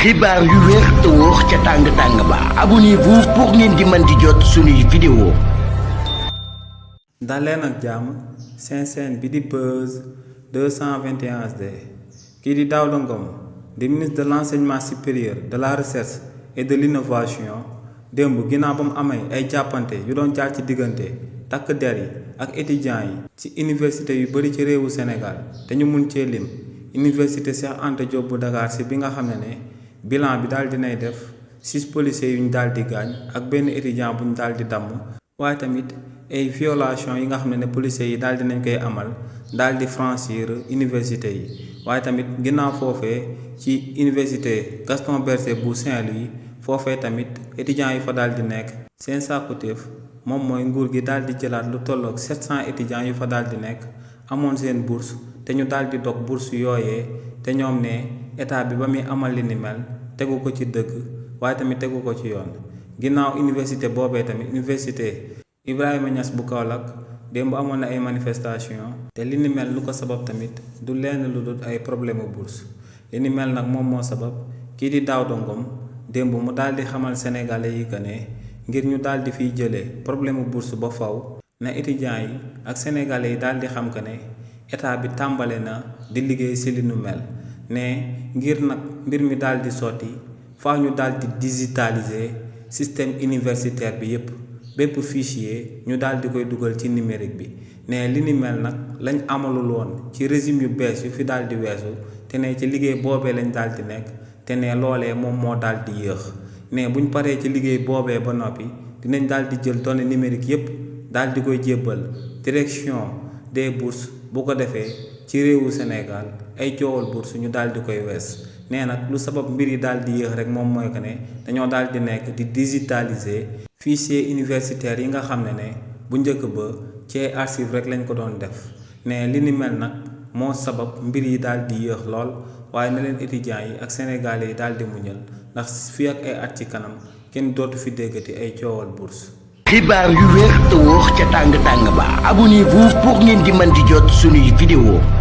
xibaar yu wér te wóor ca tàng ba abonnez-vous pour ngeen di mën di jot suñuy vidéo. daleen ak jàmm seen bi di Buzz 221 HD kii di Daouda Ngom di ministre de l'enseignement supérieur de la recherche et de l'innovation démb ginnaaw ba mu amee ay jàppante yu doon jaar ci diggante takk der yi ak étudiants yi ci université yu bari ci réewu Sénégal te ñu mun cee lim université Cheikh Anta Diop bu Dakar si bi nga xam ne bilan bi daal dinay def 6 policiers yu ñu daal di gaañ ak benn étudiant bu ñu daal di damm waaye tamit ay violation yi nga xam ne policiers yi daal dinañ koy amal daal di franchir université yi waaye tamit ginnaaw foofee ci université Gaston Berger bu Saint-Louis foofee tamit étudiants yi fa daal di nekk seen sàkkuteef moom mooy nguur gi daal di jëlaat lu tolloog 700 étudiants yu fa daal di nekk amoon seen bourse te ñu daal di dog bourse yooyee te ñoom ne état bi ba muy amal li ni mel tegu ko ci dëgg waaye tamit tegu ko ci yoon ginnaaw université boobee tamit université Ibrahima Niass bu Kaolack démb amoon na ay manifestation te li ni mel lu ko sabab tamit du lenn lu dul ay problème bourse li ni mel nag moom moo sabab kii di Daouda Ngom démb mu daal di xamal sénégalais yi que ne ngir ñu daal di fiy jëlee problème bourse ba faw na étudiants yi ak sénégalais yi daal di xam que ne état bi tàmbale na di liggéey si li nu mel ne ngir nag mbir mi daal di sotti faa ñu daal di digitaliser système universitaire bi yépp bépp fichier ñu daal di koy dugal ci numérique bi ne li ni mel nag lañ amalul woon ci régime yu bees yu fi daal di weesu te ne ci liggéey boobee lañ daal di nekk te ne loolee moom moo daal di yéex ne buñ paree ci liggéey boobee ba noppi dinañ daal di jël données numériques yépp daal di koy jébbal direction des bourses bu ko defee ci réewu Sénégal ay coowal bourse ñu daal di koy wees nee nag lu sabab mbir yi daal di yéex rek moom mooy que ne dañoo daal di nekk di digitaliser fichier universitaire yi nga xam ne bu njëkk ba ci archive rek lañ ko doon def ne li ni mel nag moo sabab mbir yi daal di yéex lool waaye na leen étudiants yi ak sénégalais yi daal di muñal ndax fii ak ay at ci kanam kenn dootu fi déggati ay coowal bourse. xibaar yu wér te wóor ca tàng ba abonnez-vous pour ngeen di mën di jot suñuy vidéo.